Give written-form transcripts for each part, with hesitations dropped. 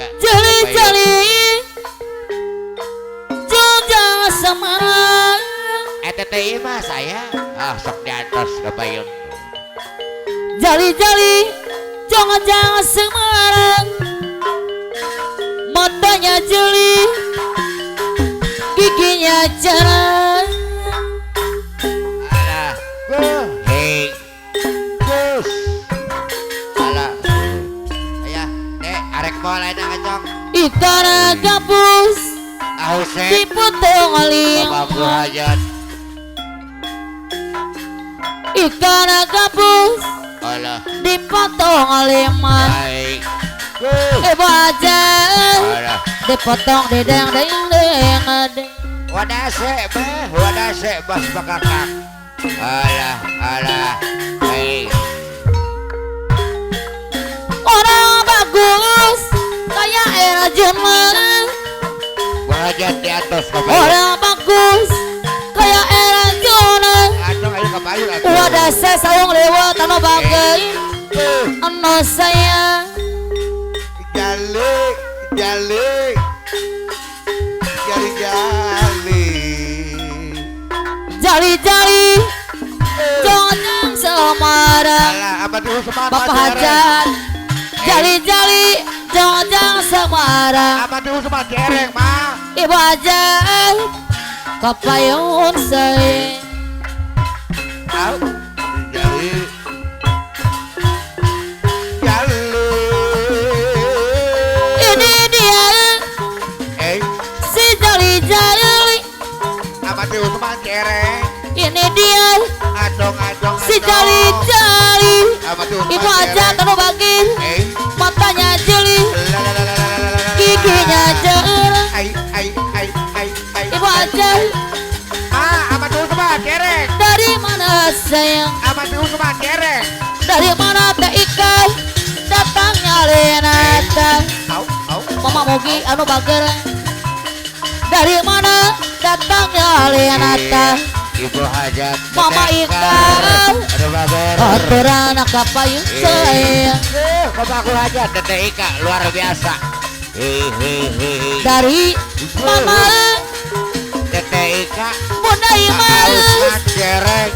Ika. Jali-jali Jojang Semarang. Eta teh mah saya. Ah, sok diantos ka payun. Jali-jali Jojang Semarang. Matanya jeli, giginya cerah. Alah, hei, Gus. Alah, ayah, dek, arek moal ayeuna kacong. Ikan gabus Ah, Husen, dipotong Bapak lima. Hajat. Ikan gabus Alah, dipotong lima. baik. Gus. Ibu aja Alah, dipotong dideng deng deng deng. wadase beh, wadase bos bakakak. Alah, alah, hei. Orang bagus kayak era Jerman. Bu Hajat di atas kabayun. Orang bagus kayak era Jerman. Aduh, ayo kabayun atuh. Wadah saya saung lewat anu bagai anu saya. Jali, jali, jali, jali. Jali-jali Jojang Semarang. Alah, apa tuh semangat? Bapak Hajat. Jali-jali Jojang Semarang. Apa tuh semangat jereng, ma? Ibu Hajat kapayun saya. Au, jali, jali. Ini dia Eh, si jali-jali. apa tuh semangat jereng? Ini dia Adong, adong, si jali-jali. Apa tuh Ibu Hajat anu bagi Eh, matanya jeli, la la la la la la la la. giginya jereng. Ai, ai, ai, ai, ai. Ibu Hajat Ah, apa tuh semangat jereng? dari mana sayang? Apa tuh semangat jereng? Dari mana teh ikan datangnya Renata? Au, au. Mama Mogi anu bager. Dari mana datangnya Renata? Ibu Hajat. Mama Ika. Aduh, bager. Aturan kapayun sayang. Bapak Bu Hajat, Teteh Ika luar biasa. Hehehe. Dari mana Teteh Ika. Bunda Imas Usman Jereng.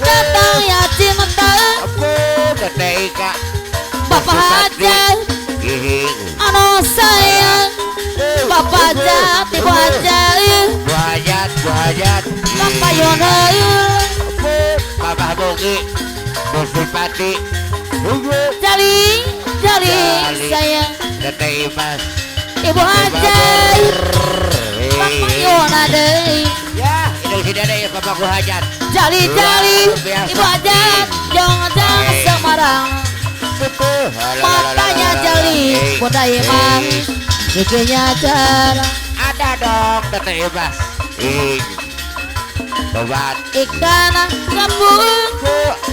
datangnya cinta. Ampun, Teteh Ika. Bapak Hajat anu sayang. Bapak Hajat, Ibu Hajat, Bu Hajat, Bu Hajat. Bapak Yono. Ampun, Bapak Bogi, Bu Sipati. Jali, jali sayang. Teteh Imas. Ibu Hajat, Bapak Yona deui. Ya, ini sini ada ya Bapak Bu Hajat. Jali, jali, Ibu Hajat, jangan Semarang. Matanya jali, Bunda Imas, giginya jarang. Ada dong Teteh Imas. Tobat. Ikan gabung,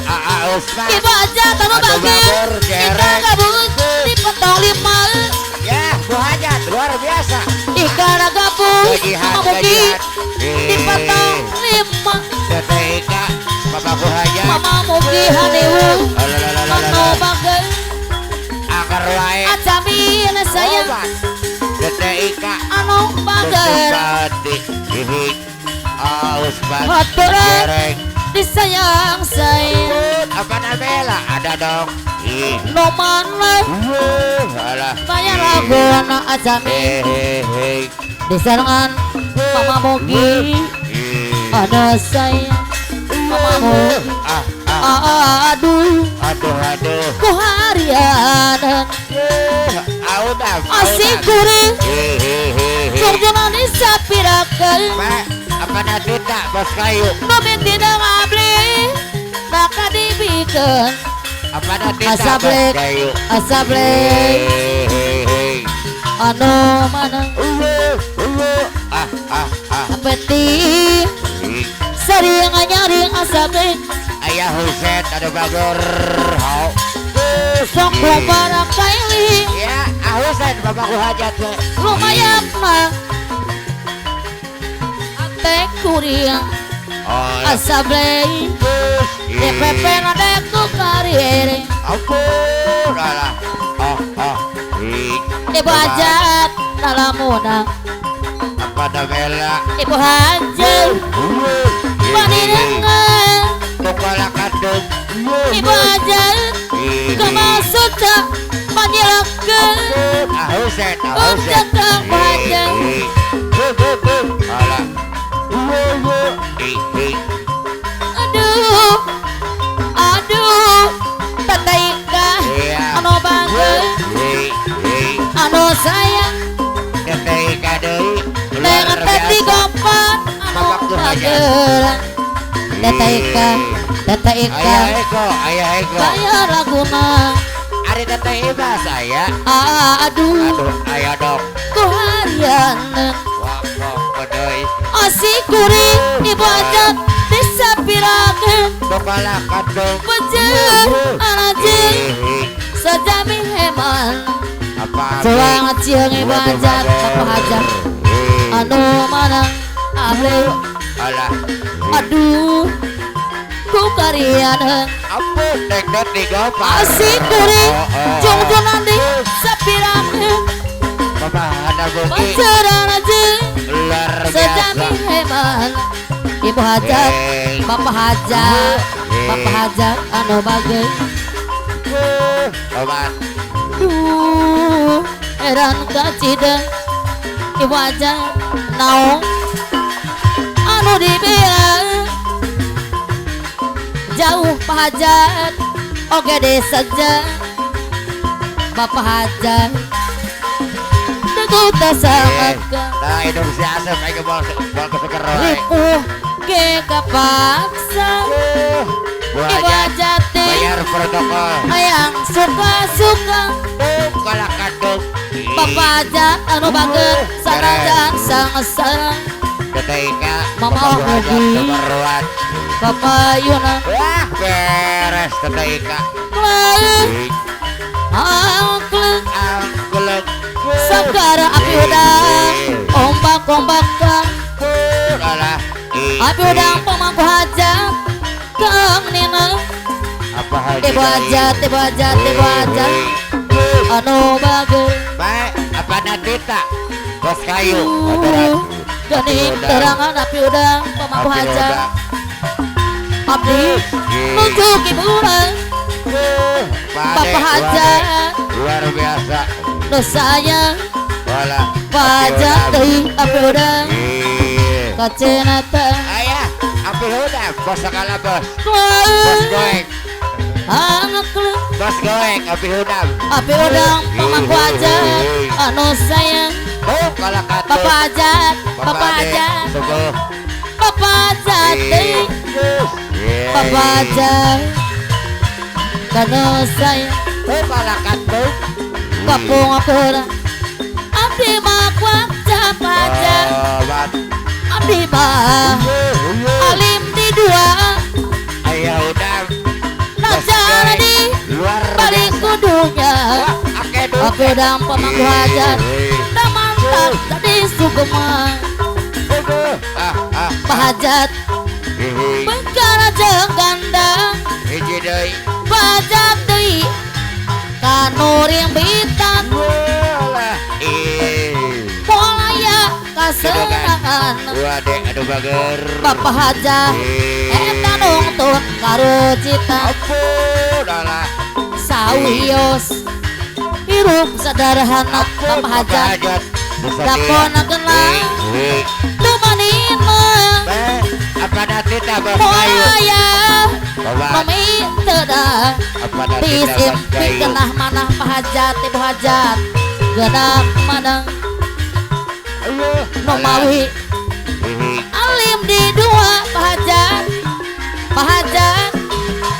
Aa Usman. Ibu Hajat anu Aduh, bageur. bageur, Ikan jereng. gabung, dipotong lima. Ya, Bu Hajat luar biasa. Ikan gabung, Gajihan, Mama Mugi, gajihan. dipotong lima. Teteh Ika, Bapak Bu Hajat. Mama Mugi hanewu, anu bageur. Angker wae. Acamin sayang, Obat. Teteh Ika. anu bageur. Sipati. Hihi. Ah, Usman. Aturan. Jereng. Disayang sayang. Apa Nabela? Ada dong. Ih. No mana Alah. bayar lagu anak acamin. Hehehe. Disarangan Mama Mugi ada sayang. Mama Mugi. Ah, ah. Aduh, Aduh, aduh. ku harian Audam. asik kuring Hehehe. jogjonan disapirakeun. Pak, apa natita bos kayu? Momen tidak ngabli maka dibikeun. Apa natita bos Asablek. kayu? Asablek Hehehe. anu mana Ah, ah, ah. peti sering nyaring asablek. Ayah Husen ada bagor. Hau. Sok barang kaili Ya, ah Husen bapakku hajat we. lumayan mah ate kuring Oh, asablek DPP ku karir. Ampun, alah. Oh, oh. Ibu aja lamuna apa tabela Ibu Haji panirengan Tukola kandung Ibu Haji kemasuk panyilakeun ahuset ahuset Ibu Haji alah aduh aduh Teteh Ika anu bager anu sayang Teteh Ika deui neng Teteh Gopan anu bager Teteh Ika Teteh Ika ayah Eko ayah Eko bayar laguna ari Teteh Ibas aya aduh aduh aya dong ku harian wakok deui asik kuring Ibu Hajat desa pirakeun Tukola kandung bejer anajeng sajami heman apa Suang ciung Ibu Hajat Bapak Hajat anu manang abdi alah aduh ku karian ampun dengdot di gopan asik kuring jungjunan di sapirakeun Bapak Hana Bogi bejer anajeng luar sejami biasa heman Ibu Hajat Bapak Hajat Bapak Hajat anu bager obat duh heran kacida Ibu Hajat naon anu dibilang jauh Pak Hajat oge diseja Bapak Hajat teguh sangat nah hidung si Asep ayo bol bol keseger ripuh ge kapaksa Bu Ibu Hajat Hajat bayar protokol hayang suka-suka Tukola kandung Bapak Hajat anu bager sanajan sang-sang Teteh Ika Mama Bapak Bu Hajat Bogi. kemeruan Bapak Yuna wah beres Teteh Ika kleng angkleng angkleng segara api udang ombak-ombakan alah api udang pemangku hajat Kang Nina apa haji Ibu Hajat Ibu Hajat Ibu Hajat anu bager baik apa nanti tak bos kayu gening terangan api udang pemangku hajat abdi nuju hiburan Bapak Hajat luar biasa nu sayang walah Pak Hajat deui api udang kacenata ayah api udang bos segala bos bos goeng angkleng bos goeng api udang api udang pemangku hajat anu sayang oh kalau kata Bapak Hajat Bapak Hajat Bapak Hajat deui Bapak Hajat kanu sayang oh kalau kata kapung akura abdi mah kuat Hajat abdi mah alim di dua ayah udang najar di luar balik kudunya api udang pemangku hajat tamantak tadi sugema Pak Hajat bengkara jeung gandang hiji deui Pak Hajat deui kanuring bitan polaya kasenangan wade aduh bager Bapak Hajat eta nungtun karucita ampun alah sawios hirup sederhana Bapak Hajat dakona kenal tumanina apa nanti tak bos kayu polaya meminta apa nanti tak tisim bos kayu genah manah Pak Hajat Ibu Hajat genah manang nomawi alim di dua Pak Hajat Pak Hajat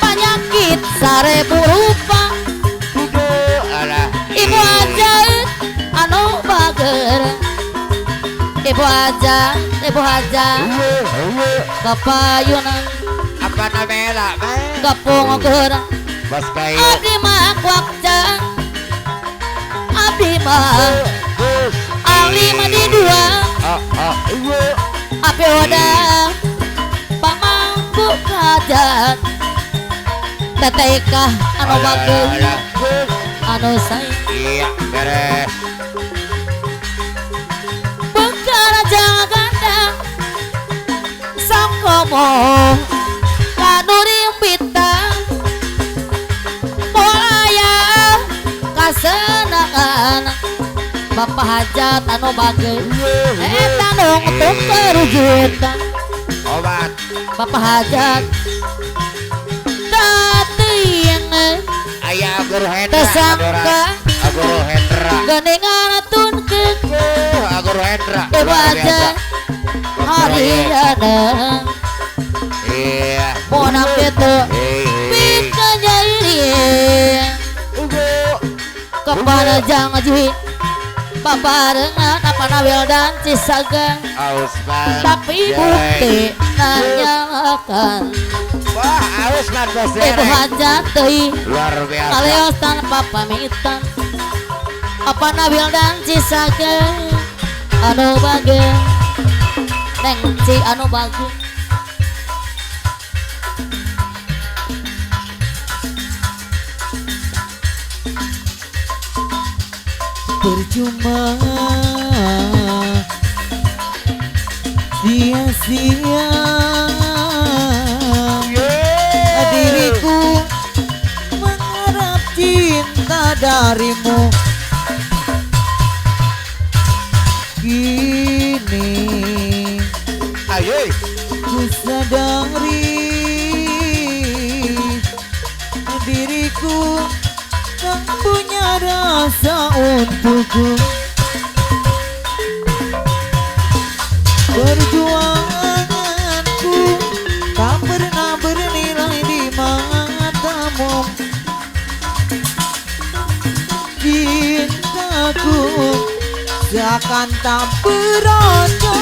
penyakit sarebu rupa alah Ibu Hajat anu bager Ibu Hajat Ibu Hajat kapayunan apa namela kapung geura bos kayu abdi mah kuakca abdi mah alim di dua api udang pamangku hajat Teteh Ika anu bager anu sayang iya beres. ngomong kanu rimpita mulaya kasenangan Bapak Hajat anu bageun eta nungtung kerujutan obat Bapak Hajat teuing aya Guru Hendra tersangka Guru Hendra geningan tunkeun Guru Hendra Ibu Hajat hariana iya monang kitu pikeun nyairi kepada janji babarengan apana Wildan Cisaga tapi bukti nanyakan wah Ausman bos Ibu Hajat teuing luar biasa kaleos tanpa pamitan apana Wildan Cisaga anu bageun neng ci anu bageun Percuma sia-sia diriku mengharap cinta darimu. Kini ayo ku sadari diriku tak punya rasa untukku. Perjuanganku tak pernah bernilai di matamu. Cintaku seakan tak berarti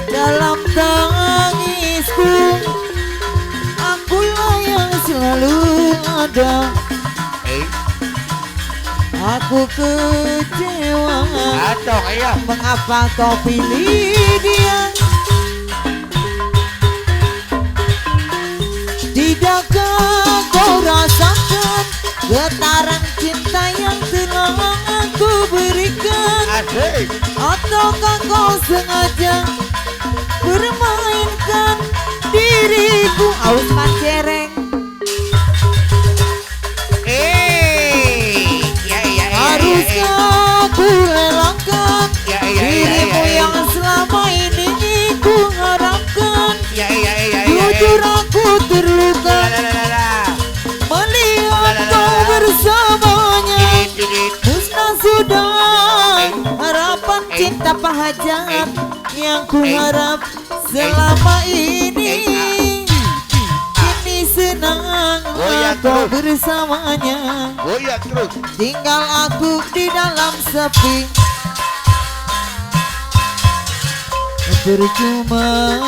dalam tangisku. Akulah yang selalu ada. Aku kecewa. Mengapa kau pilih dia? Tidakkah kau rasakan getaran cinta yang telah aku berikan? Ataukah kau sengaja bermainkan diriku? Ausman Cereng. Haruskah ku relakan dirimu yang selama ini ku harapkan? Jujur aku terluka melihat kau bersamanya. Musnah sudah harapan cinta Pak Hajat yang ku harap selama ini. Kini senang aku bersamanya, tinggal aku di dalam sepi. Percuma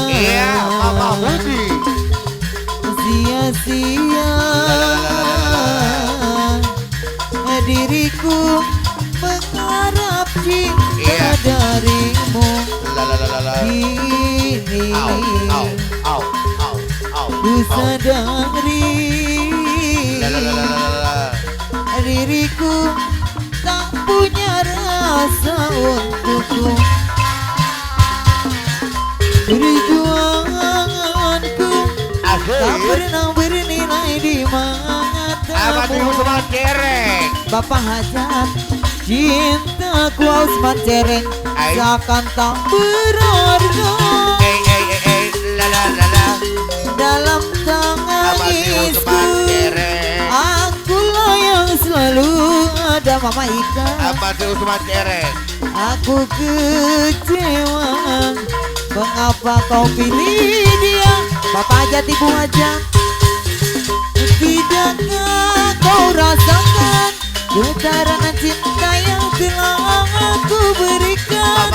iya, Mama Budi sia-sia diriku mengharap cinta darimu. Kini ku sadari diriku tak punya rasa untukku. Perjuanganku tak pernah bernilai di matamu. Bapak Hajat, cintaku Usman Cereng seakan tak berharga dalam tangisku. Akulah yang selalu ada. Mama Ika, aku kecewa mengapa kau pilih dia? Bapak Hajat, Ibu Hajat, tidakkah kau rasakan getaran cinta yang telah aku berikan?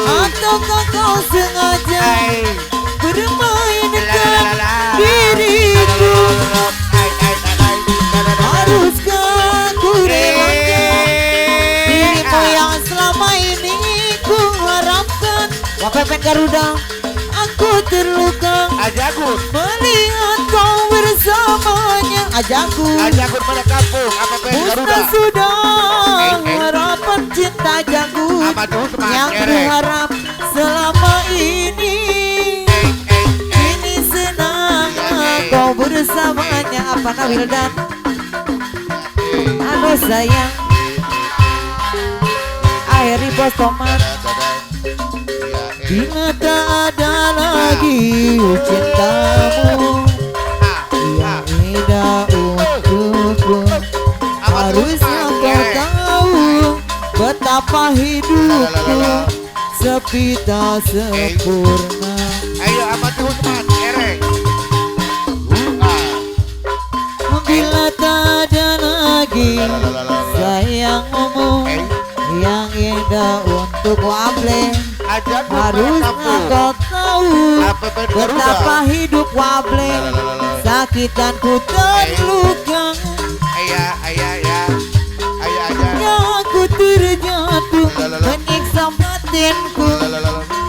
Ataukah kau sengaja bermainkan diriku? Haruskah ku relakan dirimu yang selama ini ku harapkan? Wapepen Garuda, aku terluka melihat kau bersamanya. Ajaku pada kampung APPN Garuda. Musnah sudah harapan cinta jago yang kuharap selalu. kau bersamanya. Apa Wildan anu sayang akhiri bos tomat. Bila tak ada lagi cintamu yang indah untukku, harusnya kau tahu betapa hidupku sepi tak sempurna. Ayo Amati Usman, erek. Bila tak ada lagi sayangmu yang indah untukku, able, harusnya kau tahu betapa hidup wable, sakit dan ku terluka. Aku terjatuh menyiksa batinku,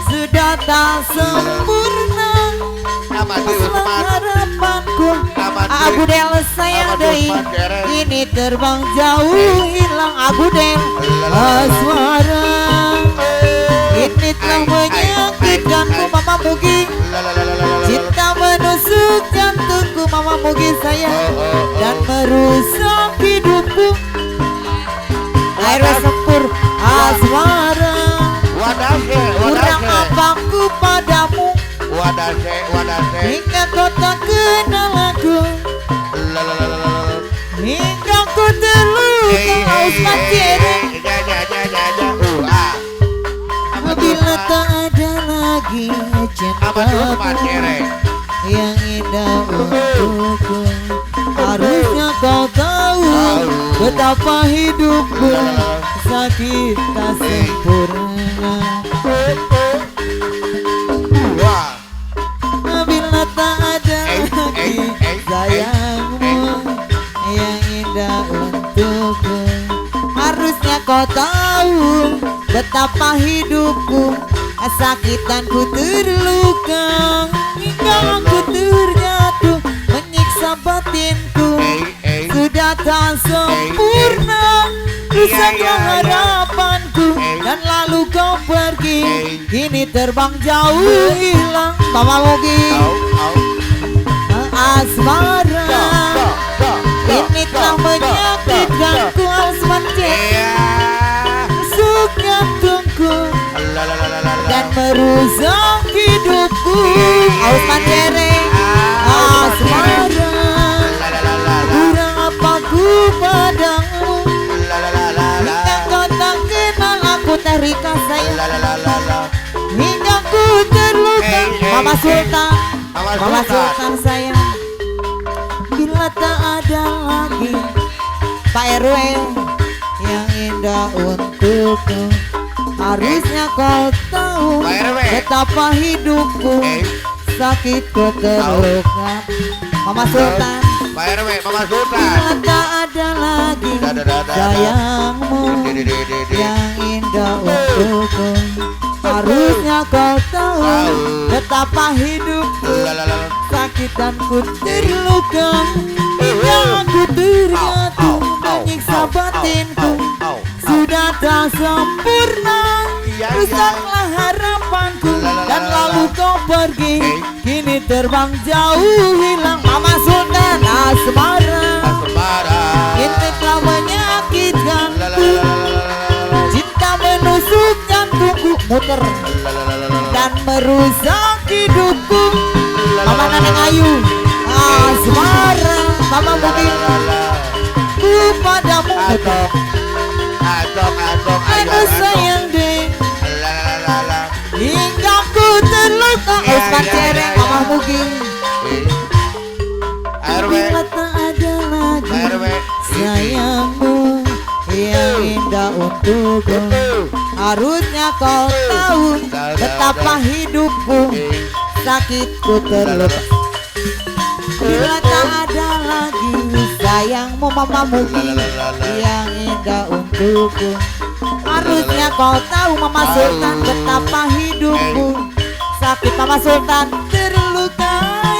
sudah tak sempurna harapanku. Aku del sayang dei, ini terbang jauh hilang. Aku del asmara ini telah menyakitkanku. Mama Mugi, cinta menusuk jantungku. Mama Mugi sayang dan merusak hidupku. Air sempur asmara, kurang apaku padamu hingga kau tak kenal aku, hingga ku terluka. Usman Cereng. Bila tak ada lagi cintamu yang indah untukku, harusnya kau tahu betapa hidupku sakit tak sempurna. Bila tak ada lagi sayangmu yang indah untukku, harusnya kau tahu betapa hidupku sakit dan ku terluka, hingga aku terjatuh menyiksa batinku. Sudah tak sempurna, rusaklah harapanku, dan lalu kau pergi, kini terbang jauh hilang. Mama Mugi asmara ini telah menyakitkanku. Usman Tusuk jantungku dan merusak hidupku. Usman Cereng asmara, kurang apaku padamu hingga kau tak kenal aku. Terika sayang hingga ku terluka. Mama Sultan, Mama Sultan sayang, bila tak ada lagi Pak RW yang indah untukku, harusnya kau tahu betapa hidupku sakit ku terluka. Mama Sultan, Pak RW, Mama Sultan, bila tak ada lagi sayangmu yang indah untukku, harusnya kau tahu betapa hidupku sakit dan ku terluka, hingga aku terjatuh menyiksa batinku. Sudah tak sempurna, rusaklah harapanku, dan lalu kau pergi, kini terbang jauh hilang. Mama Sultan asmara ini telah menyakitkanku, cinta menusuk jantungku muter dan merusak hidupku. Mama Nanang Ayu asmara, Mama Mugi ku padamu muter. Anu sayang deh hingga ku terluka. Usman Cereng, Mama Mugi, bila tak ada lagi sayangmu yang indah untukku, harusnya kau tahu betapa hidupku sakitku terluka. Bila tak ada lagi sayangmu Mama Mugi yang indah untukku, harusnya kau tahu Mama Sultan betapa hidupku sakit. Mama Sultan terluka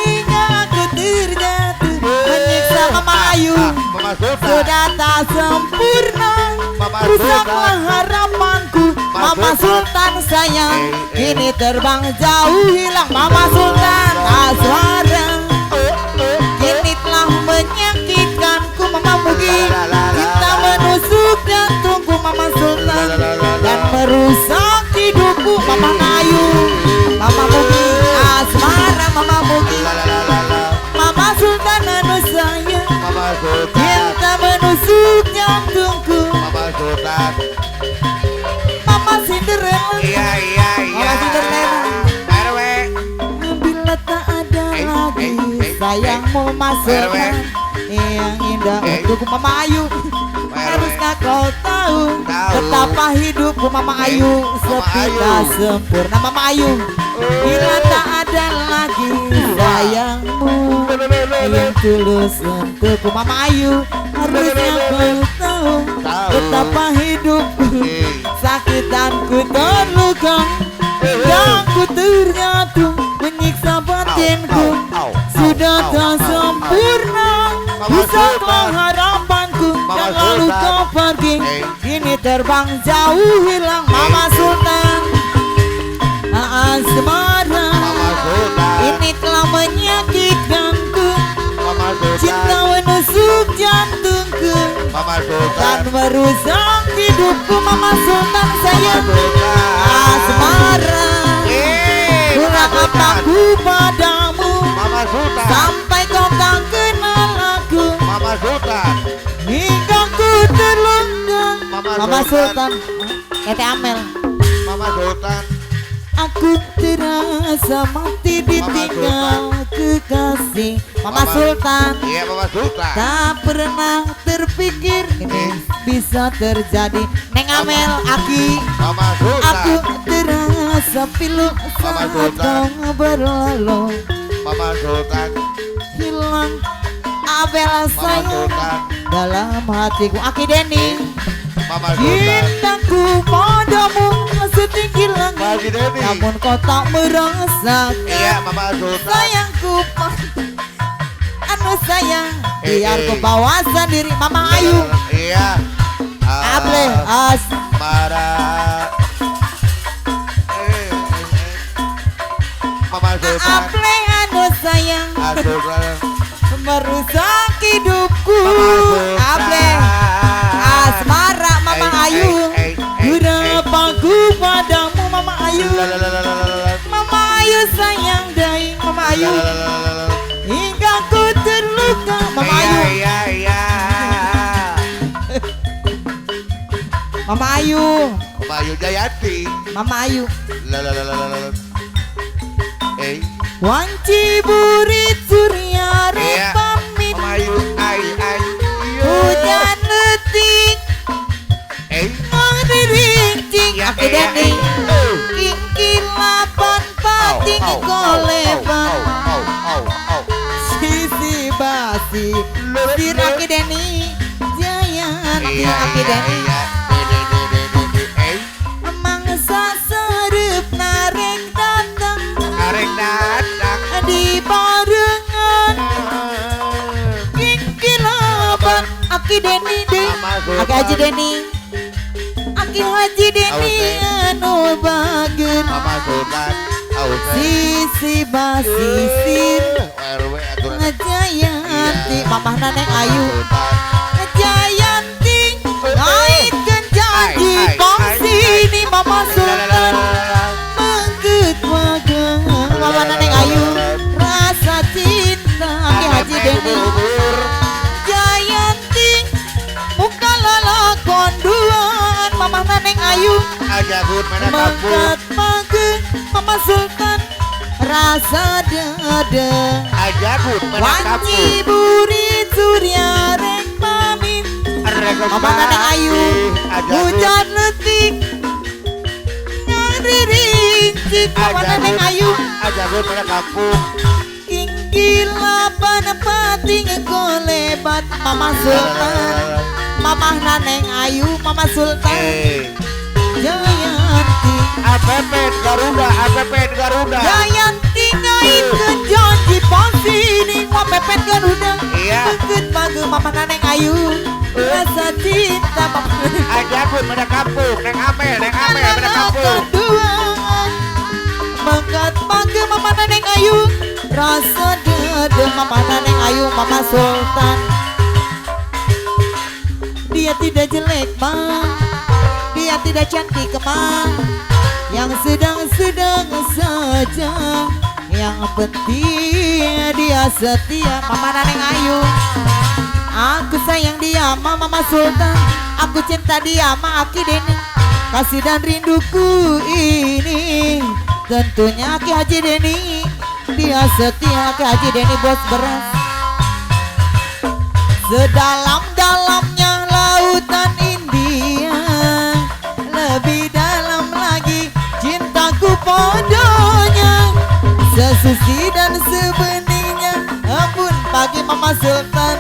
hingga aku terjatuh menyiksa Mama Ayu. Sudah tak sempurna, rusaklah harapanku. Mama Sultan sayang, kini terbang jauh hilang. Mama Sultan asmara Sultan. Cinta menusuk jantungku. Mama Sultan. Mama Cinderella. Iya iya iya. Mama Cinderella. RW. Bila tak ada lagi sayangmu masukkan yang indah untukku Mama Ayu. Haruskah kau tahu betapa hidupku Mama Ayu sepi tak sempurna Mama Ayu. Bila tak ada lagi sayangmu yang tulus untukku Mama Ayu. Harusnya kau tahu betapa hidupku sakit dan ku terluka dan ku terjatuh menyiksa batinku. Sudah tak sempurna rusaklah harapanku dan lalu kau pergi. Kini terbang jauh hilang Mama Sultan. Asmara ini telah menyakitkanku. Cinta menusuk jantungku dan merusak hidupku Mama Sultan sayang. Asmara kurang apa ku padamu sampai kau tak kenal aku. Mama Sultan hingga ku terluka. Mama Sultan Tete Amel. Mama Sultan. Aku terasa mati ditinggal kekasih Mama Sultan. Iya Mama Sultan. Tak pernah terpikir ini bisa terjadi. Neng Amel Aki. Mama Sultan. Aku terasa pilu saat kau berlalu. Mama Sultan. Hilang Abel sayang dalam hatiku. Aki Denny. Mama Sultan. Cintaku padamu setinggi langit, namun kau tak merasakan. Iya, Mama Sultan. Sayangku anu sayang, biar ku bawa sendiri Mama Ayu. Iya. Able asmara. Mama Sultan. Able anu sayang merusak hidupku. Able asmara Mama Ayu. Berapa ku padamu Mama Ayu. Mama Ayu sayang dai Mama Ayu. Hingga ku terluka Mama Ayu. Iya iya. Mama Ayu. Mama Ayu Jayanti. Mama Ayu. Wanci burit surya rek pamit. Mama Ayu ai ai. Hujan letik. Aki Denny. Kingkilapan pating kolepan. Sisi basi Sir Aki Denny Jayanti Aki Denny. Mangsa serep narek datang. Narek datang di barengan. Kingkilapan Aki Denny deh. Aki Haji Denny. Aki Haji Denny anu bager. Mama Sultan. Sisi basisir Jayanti Mamah Neneng Ayu. Jayanti ngaitkeun janji kongsi ni Mama Sultan. Mengket bager Mama Neneng Ayu. Rasa cinta Aki Haji Denny. Jayanti muka lalakon duaan Mama Neneng Ayu. Mengkat mage Mama Sultan rasa dada. Wanci burit surya rek pamit. Mama Neneng Ayu. Hujan letik ngariringcik Mama Neneng Ayu. Kingkilapan pating kolebat Mama Sultan. Mama Neneng Ayu Mama Sultan. Jayanti APP Garuda, APP Garuda. Jayanti ngaitkeun janji pasti ning APP Garuda. Iya. Beukeut mage Mama Neneng Ayu. Rasa cinta Mama. Aja pun pada kampung, neng amel pada kampung. Mangkat mage Mama Neneng Ayu. Rasa dede Mama Neneng Ayu Mama Sultan. Dia tidak jelek ma, dia tidak cantik ma, yang sedang-sedang saja, yang penting dia setia. Mama Neneng Ayu. dia ma Mama Sultan. Aku cinta dia ma Aki Deni. Kasih dan rinduku ini tentunya Aki Haji Deni. Dia setia Aki Haji Deni bos beras. Sedalam-dalamnya lautan India, lebih dalam lagi cintaku padanya. Sesuci dan sebeningnya embun pagi Mama Sultan,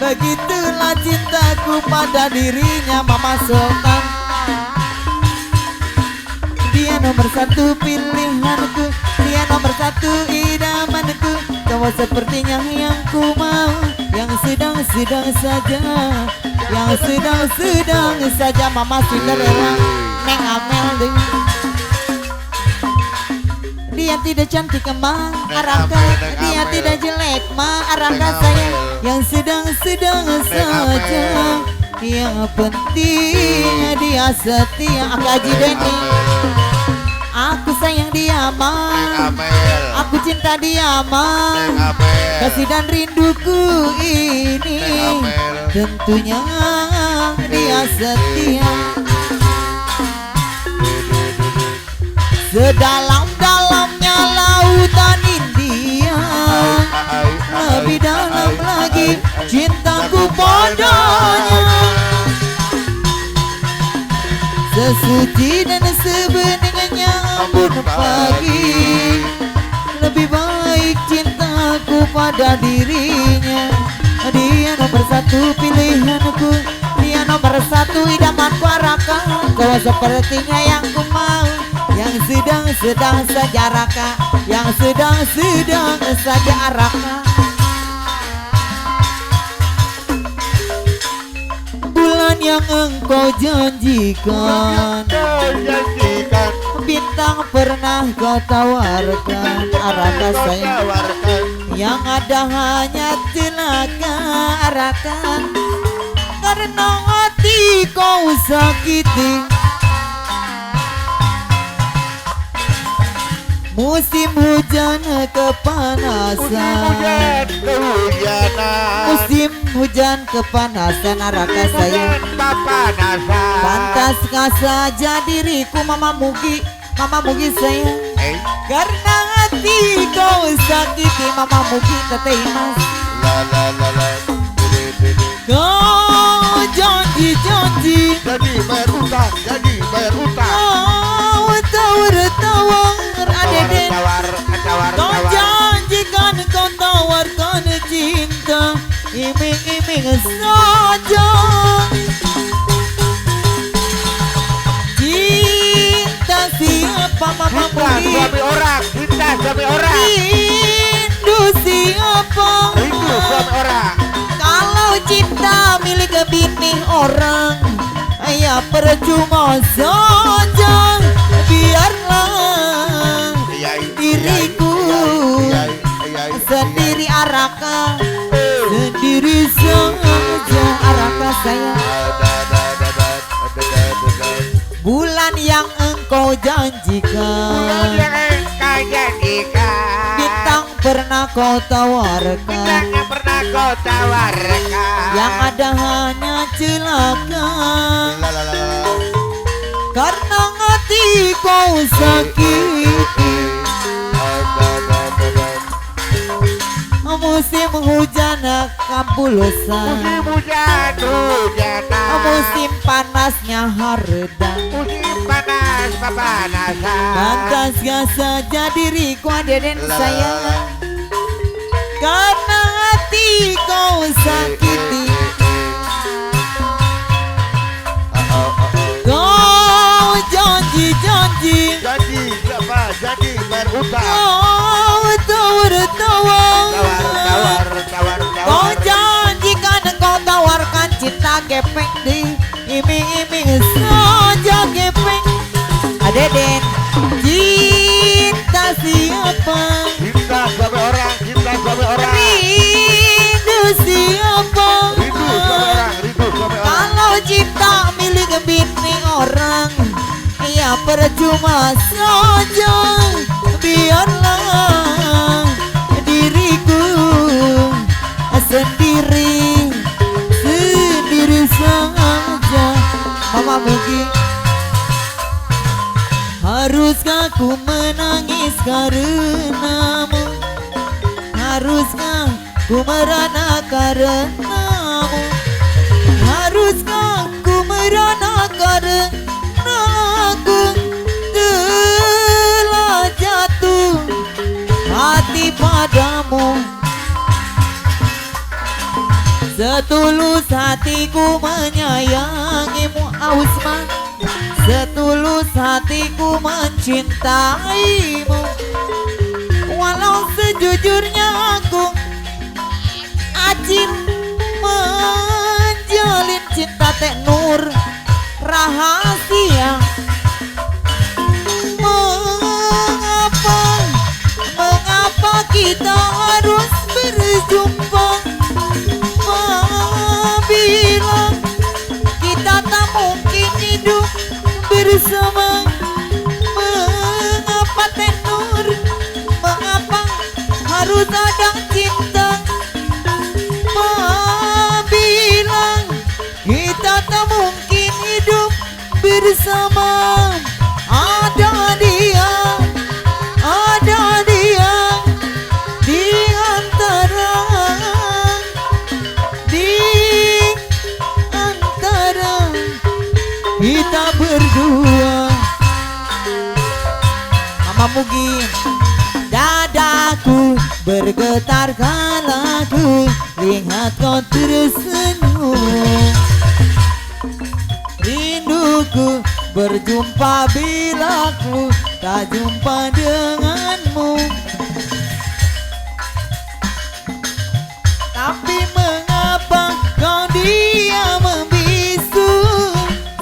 begitulah cintaku pada dirinya Mama Sultan. Dia nomor satu pilihanku, dia nomor satu idamanku. Cowok sepertinya yang ku mau, yang sedang-sedang saja, yang sedang-sedang saja. Mama Cinderella Neng Amel deh. Dia tidak cantik ma Araka, dia tidak jelek ma Araka sayang, yang sedang-sedang saja. Yang penting dia setia Aki Haji Deni. Aku sayang dia ma, aku cinta dia ma. Kasih dan rinduku ini tentunya dia setia. Sedalam-dalamnya lautan India, lebih dalam lagi cintaku padanya. Sesuci dan sebeningnya embun pagi, lebih baik cintaku pada dirinya. Dia nomor satu pilihanku, dia nomor satu idamanku Araka. Kau sepertinya yang ku mau, yang sedang-sedang saja Raka, yang sedang-sedang saja Raka. Bulan yang engkau janjikan, bintang pernah kau tawarkan Araka sayang, yang ada hanya celaka Araka. Karena hati kau sakiti, musim hujan kepanasan, musim hujan kepanasan Araka sayang. Pantaskah saja diriku Mama Mugi, Mama Mugi sayang, karena hati kau sakiti Mama Mugi Teteh Mas. Kau janji-janji jadi bayar utang, jadi bayar utang. Kau tawar-tawar adeden, kau janjikan, kau tawarkan cinta, iming-iming saja. Cinta siapa Mama Mugi? Suami orang, cinta suami orang. Rindu siapa? Rindu suami orang. Kalau cinta milik bini orang, ya percuma saja. Biarlah diriku sendiri Araka, sendiri saja Araka sayang. Bulan yang engkau janjikan, bintang pernah kau tawarkan, yang ada hanya celaka. Karena hati kau sakiti, musim hujan kabulusan, musim hujan hujanan, musim panasnya haredan, musim panas pepanasan. Pantaskah saja diriku adeden sayang, karena hati kau sakiti. Kau janji-janji, janji siapa? Janji bayar utang. Kau tawar-tawar, tawar, kau janjikan, kau tawarkan cinta gepeng di iming-iming saja gepeng. Adeden, cinta siapa? Cinta suami orang, cinta suami orang. Rindu siapa? Rindu suami orang, rindu suami orang. Kalau cinta milik bini orang, ya percuma saja. Biarlah diriku sendiri, sendiri. Mama Mugi. Haruskah ku menangis karenamu? Haruskah ku merana karenamu? Haruskah ku merana karena aku telah jatuh hati padamu. Setulus hatiku menyayangimu Ausman, setulus hatiku mencintaimu. Walau sejujurnya aku acil menjalin cinta Teh Nur rahasia. Mengapa, mengapa kita harus berjumpa? Bila kita tak mungkin hidup bersama. Mengapa Teh Nur, mengapa harus ada cinta? Bila kita tak mungkin hidup bersama. Ada dia, ada dia di antara, di antara kita berdua. Mama Mugi. Dadaku bergetar kala ku lihat kau tersenyum. Rinduku berjumpa bila ku tak jumpa denganmu. Tapi mengapa kau diam membisu?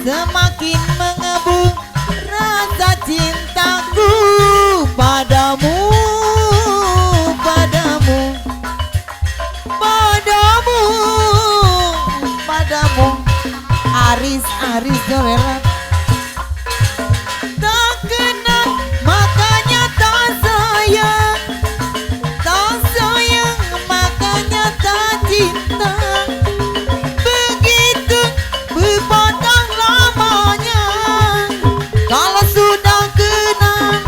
Semakin mengebu rasa cintaku padamu, padamu, padamu, padamu. Aris, Aris Jorelat. Tak kenal makanya tak sayang, tak sayang makanya tak cinta. Begitu berpatah lamanya, kalau sudah kenal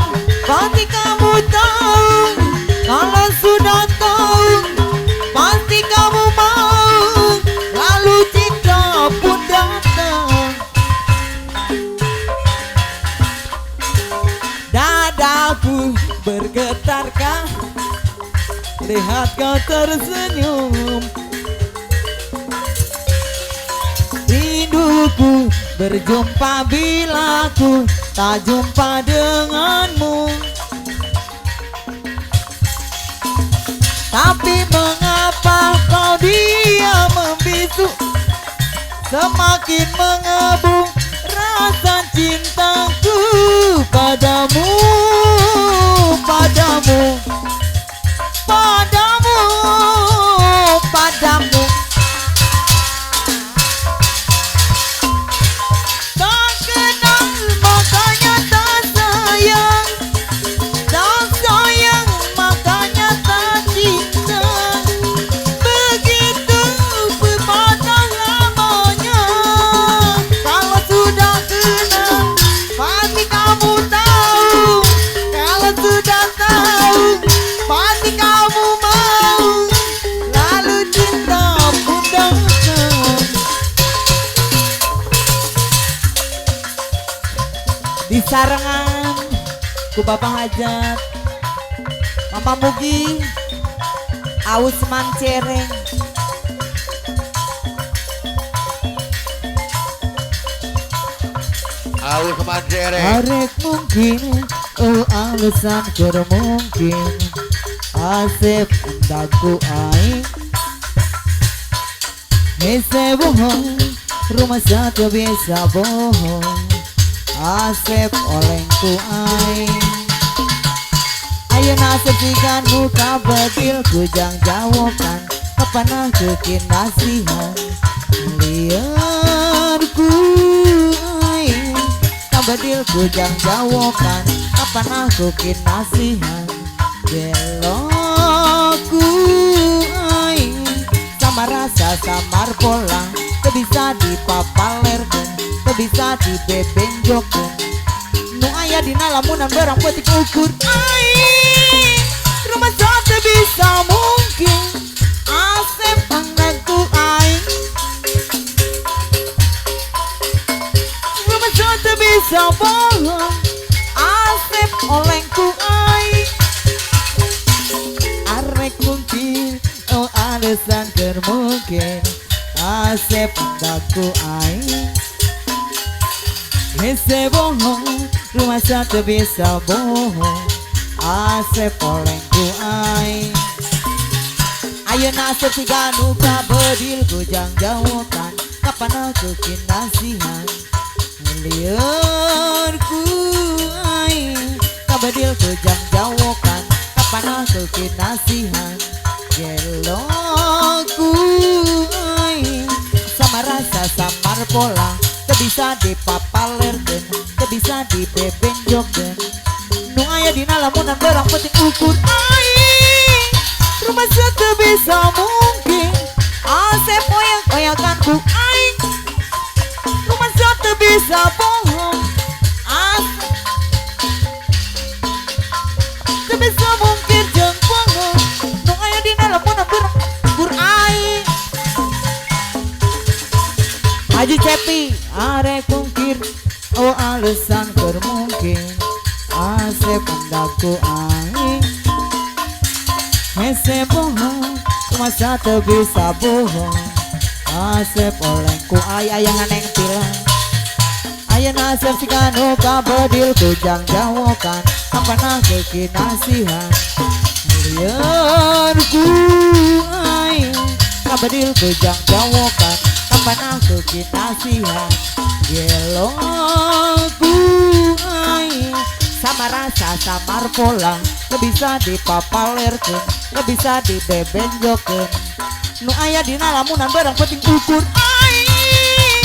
pasti kamu tahu. Kalau sudah tahu pasti kamu mau. Lalu cinta pun datang. Dadaku bergetarkah lihat kau tersenyum. Rinduku berjumpa bila ku tak jumpa denganmu. Tapi mengapa kau diam membisu? Semakin mengebu rasa cintaku padamu, padamu, padamu, padamu. Tak kenal makanya tak sayang, tak sayang makanya tak cinta. Begitu berpatah lamanya, kalau sudah kenal pasti kamu tahu. Kalau sudah tahu pasti kamu mau. Lalu cinta pun datang. Di sarangan ku Bapak Hajat, Mama Mugi, Ausman Cereng. Ausman Cereng. Arek mungkin, oh alasan keur mungkin. Asep endaku aing. Hese bohong, rumah satu bisa bohong. Asep olengku aing. Ayeuna asep sigan muka bedil kujang jawokan. Kapanah kekin nasihan liar ku aing. Kabedil kujang jawokan. Kapanah kekin nasihan geloku aing. Sama Sama rasa samar pola teu bisa dipapalerkeun teu bisa dibebenjokeun nu aya dina lamunan berang peuting ukur aing rumasa teu bisa mungkin Asep pangku aing rumasa teu bisa bohong Asep olengku aing arek mungkin oh alasan keur mungkin Asep aku aing hese bohong rumasa teu bisa bohong Asep olengku aing ayeuna Asep siga nu kabedil gujang jawokan kapan aku kinasihan lieur ku aing kabedil gujang jawokan kapan aku kinasihan gelo ku aing sama rasa samar pola teu bisa dipapalerkeun teu bisa dibebenjokeun nu aya dina lamunan berang penting ukur aing rumasa teu bisa mungkin Asep oyak-oyakan ku aing rumasa teu bisa bohong Asep teu bisa mungkin jeung bohong nu aya dina lamunan berang ukur aing Haji Cepi arek mungkir oh alasan keur mungkin Asep pendaku aing hese bohong masa teu bisa bohong Asep olengku aing aya nganeng pila ayeuna Asep siga nu kabedil kujang jawokan kapan aku kinasihan lieur ku aing kabedil kujang jawokan kapan aku kinasihan gelo ku aing sama rasa samar pola teu bisa dipapalerkeun teu bisa dibebenjokeun nu aya dina lamunan berang penting ukur aing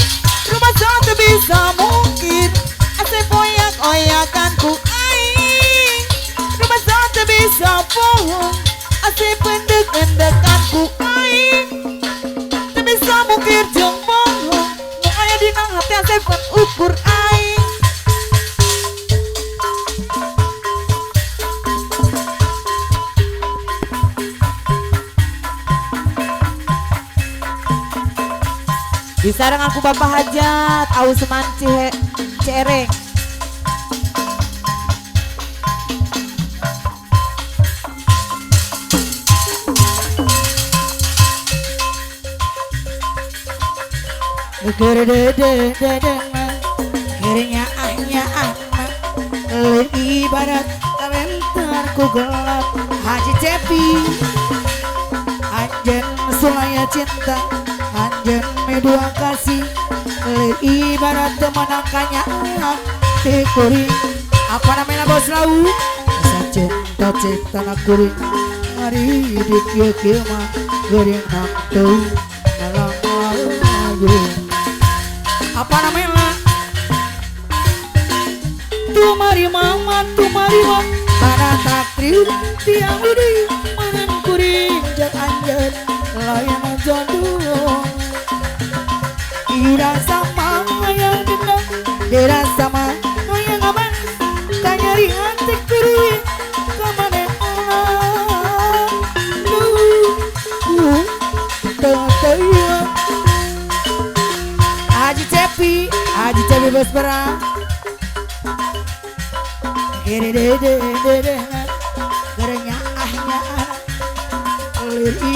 rumasa teu bisa mungkin Asep oyak-oyakan ku aing rumasa teu bisa bohong Asep endek-endekan ku aing teu bisa mungkir jeung bohong nu aya dina hati Asep kan ukur aing. Disarang aku Bapak Hajat, Ausman Cereng. Akhirnya ahnya ahna ibarat kawentar ku gelap Haji Cepi anjen sulaya cinta anjen medua kasih ibarat temenangkannya tikuri apa namanya bos lau asa cinta cinta nakuri hari di kieu mah geuring nangtu dalam lagu apa namanya tumari mama tumari mama para takdir tiang widi manen kuring jeung anjeun lain jodoh ira sama yang dendam ira sama yang aman kanyari hati kuring kamane Haji Cepi, Haji Cepi bos perang.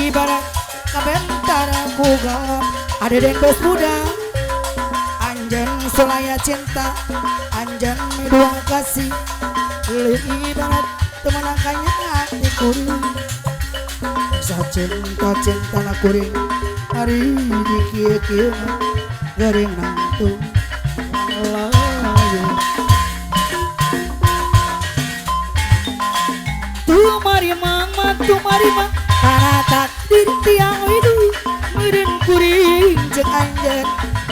Ibarat kabentar ku galap ada den bos muda anjen sulaya cinta anjen dua kasih ibarat temenangkannya hati kuring sa cinta cinta na kuring hari di kieu kieu gering nangtung layu tumari mama tumari mama karena takdir tiang widu mirin kuring jeung anjeun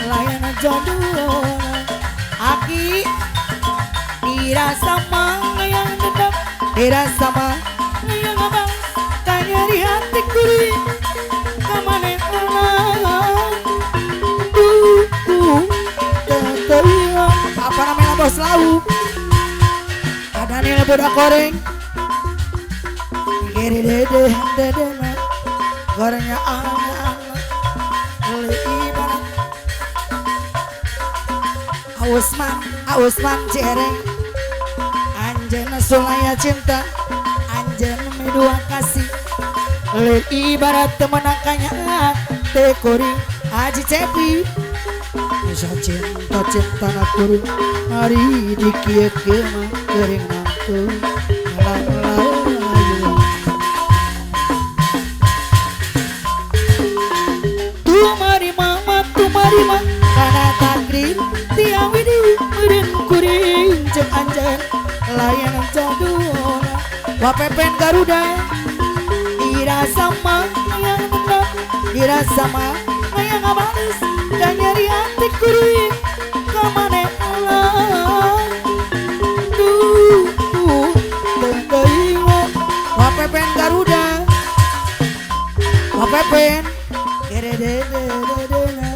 layan jodoh aki dirasa yang dendam dirasa yang abang kanyeri hati kuring kamane lauk. Ada nil budak goreng. Kiri dede dede gorengnya anak ibarat. Ausman Ausman cereng. Anjen sulaya cinta. Anjen medua kasih. Ibarat temenangkannya tekori Haji Cepi. Bisa cinta cinta nakuri hari dikie kema kering nantu lalu. Tumari mama tumari ma karena takdir tiang widi meureun kuring jeung anjeun layanan jaduna wapepen Garuda. Dirasa mah yang benar, dirasa mah yang manis, dan nyeri hati kuring kemana Allah. Duh, teuing wapepen Garuda, wapepen gede-gede-gede,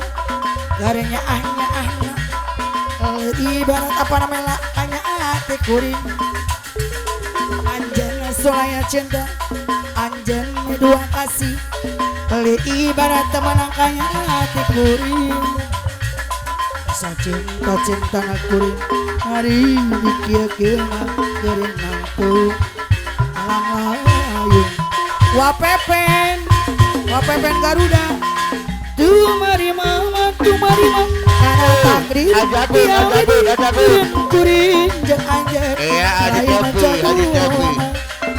garenya ahnya ahnya, ibarat apa namanya hanya hati kuring, anjana sulaya cinta. Anjen dua kasih beli ibarat temenangkannya hati kuring. Bisa cinta cinta kuring hari dikia kema kering mampu alam layung. Wapepen wapepen Garuda tumari mama tumari mama karena takdir tiang widi kuring jeung anjen lain jaduna.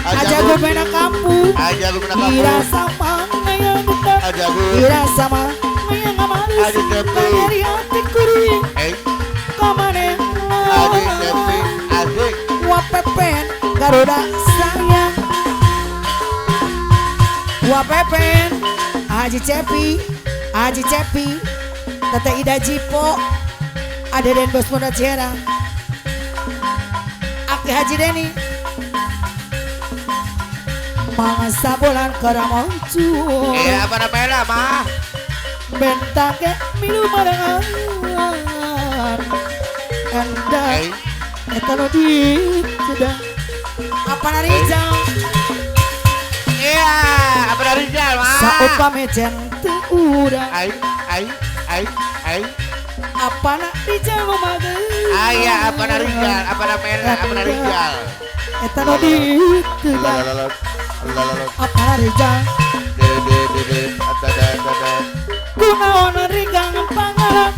Aja gue pena kampung, dirasa mana yang benar, dirasa mana yang manis, nyeri hati kuring, kamane wapepen Garuda sayang, wapepen Haji Cepi, Haji Cepi, Tete Ida Jipo, ada Den Bos Muda Ciherang, Aki Haji Deni. Mangsa bulan karamoncur. Iya apa namanya mah? Bentake milu marangan. Enda eta nu di sudah. Apa Rizal? Iya, apa Rizal mah? Saupame jen teu urang. Ai ai ai ai. Apa nak Rizal mah? Aya apa Rizal? Apa namanya? Apa Rizal? Eta nu di sudah. Apa Rizal? Kunaon rigang pangaran.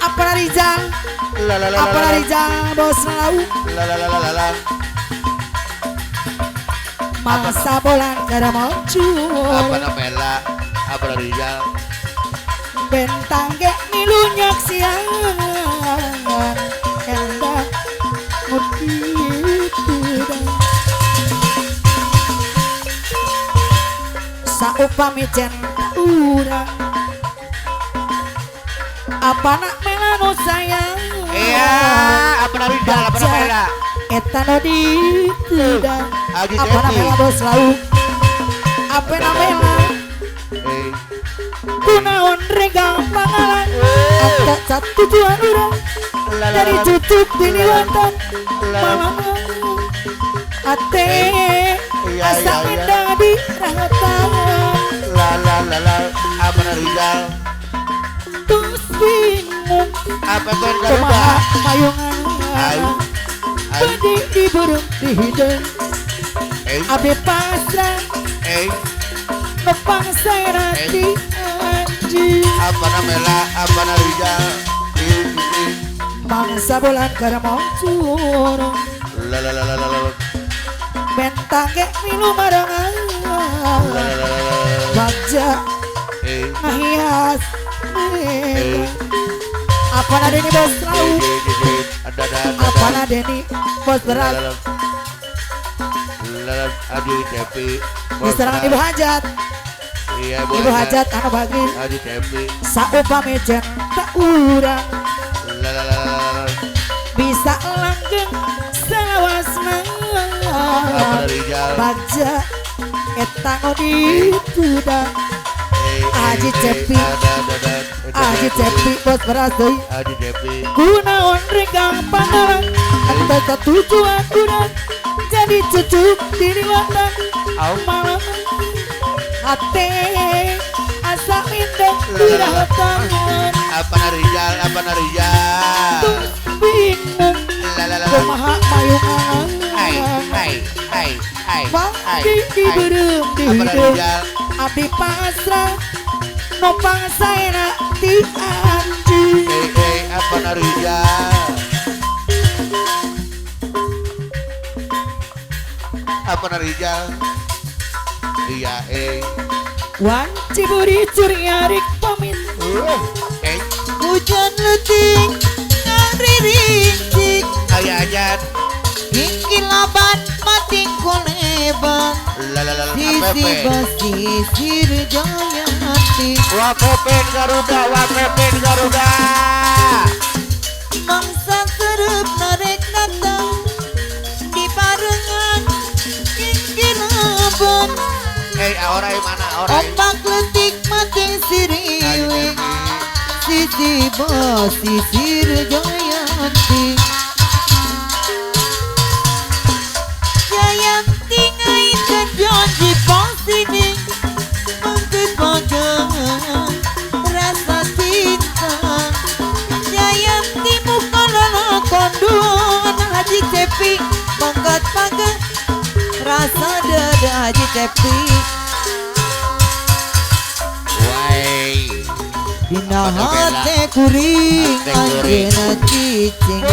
Apa Rizal? Apa Rizal bos lau? Masa bolan karamoncur. Apa namela? Apa Rizal? Bentang ge milu nyaksian. Enda saupami jen urang apa nak melano sayang. Iya apa nak Rizal apa nak mela eta no dituda apa nak mela bos lauk apa nak mela kunaon regang pangalan ata satu tujuan urang dari tutup dini wonten malam ate asa indah di rahatan la la la la apa Rizal terus bingung apa kumaha payungan bedi di burung di hidung abe pasrah nepang serati anjing apa namela apa Rizal mangsa bulan karamoncur la la la la la bentang ge milu marangan wajah ngahias apa na Deni bos lauk apa na Deni bos berat diserang Ibu Hajat Ibu Hajat anu bagi saupami jen teu urang bisa langgeng selawasna bagja eta nu dituda. Haji Cepi, Haji Cepi bos beras deui. Haji Cepi. Kunaon regang pangaran, eta tujuan urang jadi cucu diri lantan. Malam hate asa indah dirahotangan. Apa narijal, apa narijal. Terus bingung kumaha mayungan. Hai, hai, hai, hai. Mangki dibeureum di hideung. Abdi pasrah nopang saena ti anjeun. Hei, apa narijal. Apa narijal. Iya, eh. Wan ciburi curiarik pamit. Eh. Hujan leutik ngariringcik. Aya ajan. Ingkilaban mating koleban. Sisi basisir Jayanti. Wapepin Garuda, wapepin Garuda. Mangsa serep narek datang di barengan ingkilaban. Eh, orai mana orai? Ombak letik mating siriwing. Sisi basisir Jayanti. Jayanti ngaitkan janji pasini mengkut pajangan rasa cinta. Jayanti muka lalakon duaan Haji Cepi mengkut pagang rasa dada Haji Cepi. Dina hate kuring anjeuna cicing.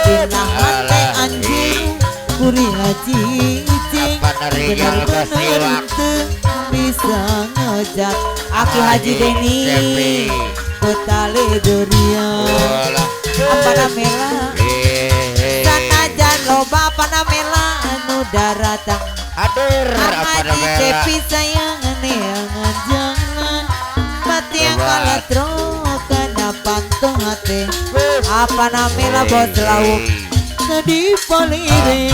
Dina hate anjeun kuring cicing. Bener-bener teu bisa ngejat. Aki Haji Deni Kota Ledoria. Apa namela sanajan loba apa namela anu daratang. Hadir apa Haji Cepi sayang neangan jangan mati yang kalatro kana pantong hate. Apa namela bos lauk sedih poliring.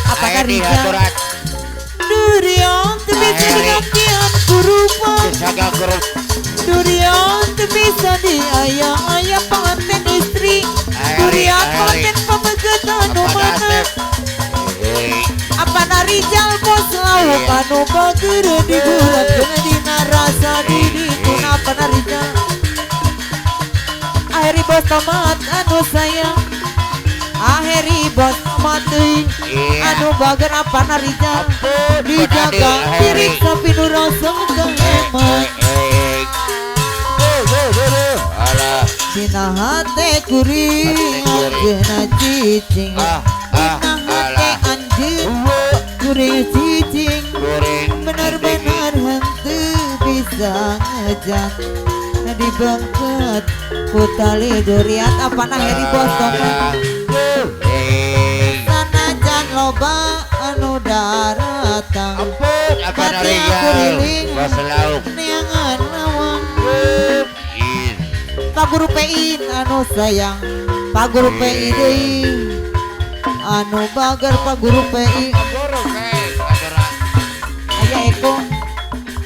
Apa narijal. Durian teu bisa digantian kurupa. Durian teu bisa diaya-aya pengantin istri. Durian pengantin pamegetan anu mana. Apa narijal bos lauk anu bager diguratkeun dina rasa diri kuna apa narijal. Aheri bos tomat anu sayang. Aheri bos tomat euy anu bager apa narijal. Dijaga piring sapi nu rasa kehemat. Dina hate kuring anjeunna cicing. Dina hate anjeun kuring cicing. Benar-benar henteu bisa ngejat. Dibengket ku tali duriat. Apana Heri bos tomat. Sanajan loba anu daratang. Apa narijal bos lauk neangan lawang. Paguru PI anu sayang. Paguru PI deui anu bager. Paguru PI aya Eko.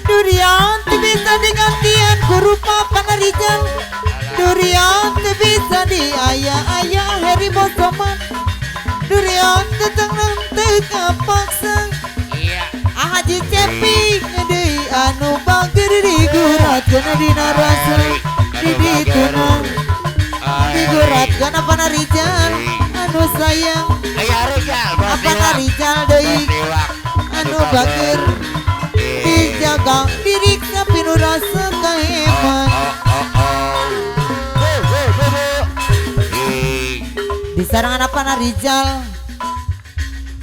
Durian teu bisa digantian ku rupa panarijal. Durian teu bisa diaya-aya Heri bos tomat. Durian teu tenang teu kapaksa. Haji Cepi deui anu bager diguratkeun dina rasa di dituna. Diguratkeun apa narijal anu sayang. Apa narijal deui anu bager dijaga diriksa pinu rasa kahemat. Di sarangan apa narijal.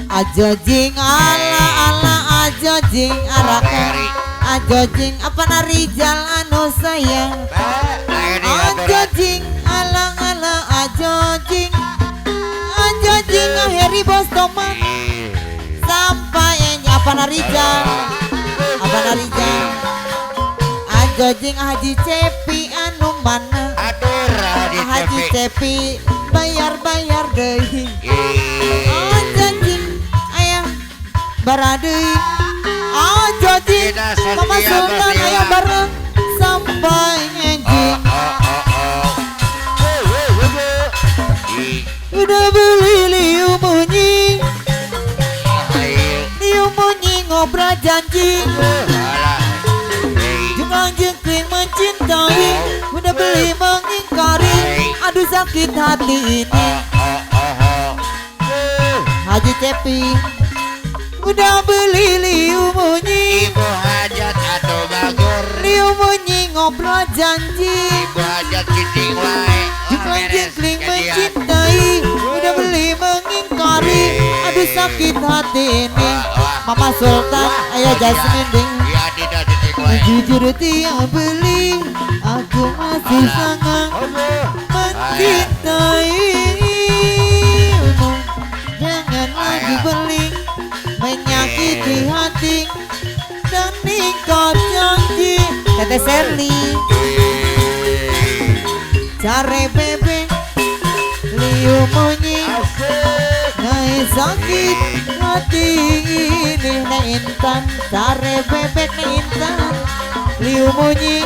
Aja jing ala ala aja jing araka. Aja jing apa narijal anu sayang. Aja jing ala ala aja jing. Aja jing Heri bos tomat. Sampai apa narijal. Apa narijal. Aja jing Haji Cepi anu mana. Haji Cepi bayar-bayar deui. Aja jing ayah baradeui. Ajoji Mama Sultan ayo bareng sampai enjing. Udah beli liu bunyi, liu bunyi ngobrol janji. Jangan jengking mencintai, udah beli mengingkari. Aduh sakit hati ini. Haji Cepi udah beli liu bunyi, Ibu hajat atau bagur, liu bunyi ngobrol janji. Ibu hajat cicing wae, jangan jengking mencintai, udah beli mengingkari. Aduh sakit hati ini. Mama Sultan ayo Jasmine ding. Jujur tiang beli, aku masih sangat mencintaimu. Jangan lagi beli, menyakiti hati dan ikat janji. Tete Sherly, care bebek, liu munyi, naik sakit hati ini. Nek Intan, care bebek nek Intan, liu munyi,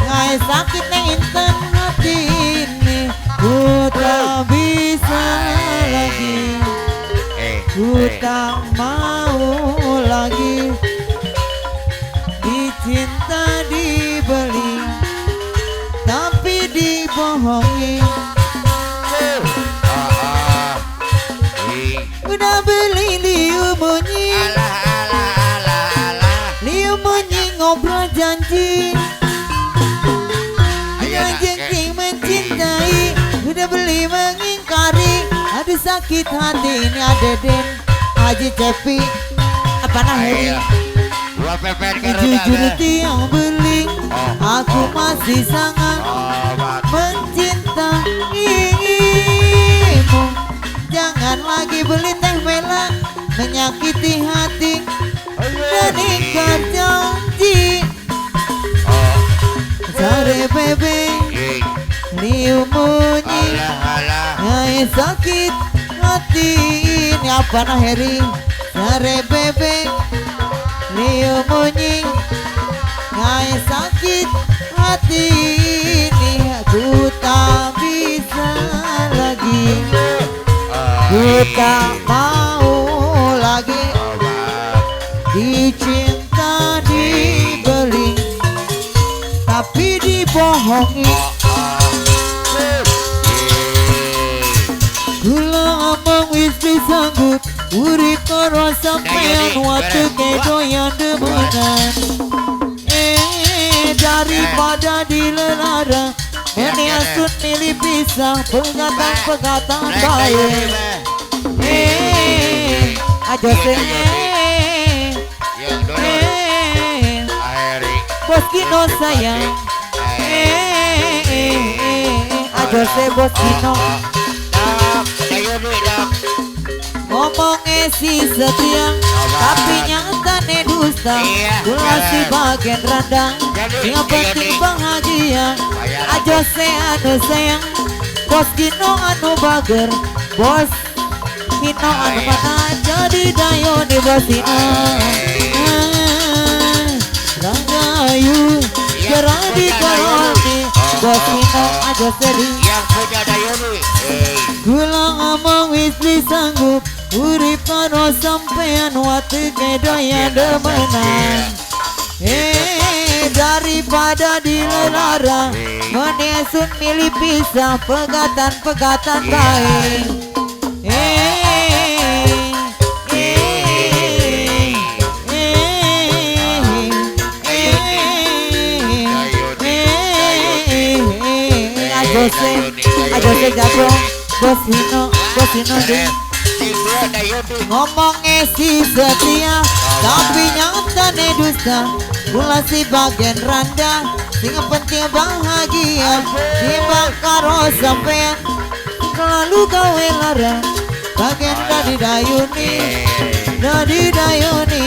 naik sakit nek Intan hati ini. Ku tak bisa lagi, ku tak mau lagi dicinta dibeli tapi dibohongi. Udah beli liu bunyi, liu bunyi ngobrol janji. Dengan jengking mencintai, udah beli mengingkari. Aduh sakit hati ini. Adeden Haji Cepi apa nah Heri. Jujur tiang beli, aku masih sangat mencintaimu. Jangan lagi beli teh mela, menyakiti hati dan ikat janji. Sare bebe, liu bunyi, ngai sakit hati ini. Apa nah Heri. Sare bebe, liu bunyi, ngai sakit hati ini. Ku tak bisa lagi, ku tak mau lagi dicinta dibeli tapi dibohongi. Kula omong wis disanggup, urip karo sampean watu kedoyan demenan. Daripada dilelara, mene asun milih pisah, pengatan-pengatan bae. Aja sing Bos Kino sayang, aja se Bos Kino. Ngomongnya si setia, tapi nyatane dusta. Kula si bagian randang, yang penting bahagia. Aja se anu sayang, Bos Kino anu bager, Bos Kino anu mana jadi dayo di Bos Kino. Rangayu jeradi karoni, Bos Kino aja sedih. Kula ngomong wis disanggup, urip karo sampean watu kedoyan demenan. Daripada dilelara, menesun milih pisah, pegatan-pegatan bae. Aja se jago Bos Hino, Bos Hino ding. Ngomongnya si setia, tapi nyatane dusta. Kula si bagian randa, sing penting bahagia. Timbang karo sampean, selalu gawe lara. Bagian dari dayuni, dari dayuni.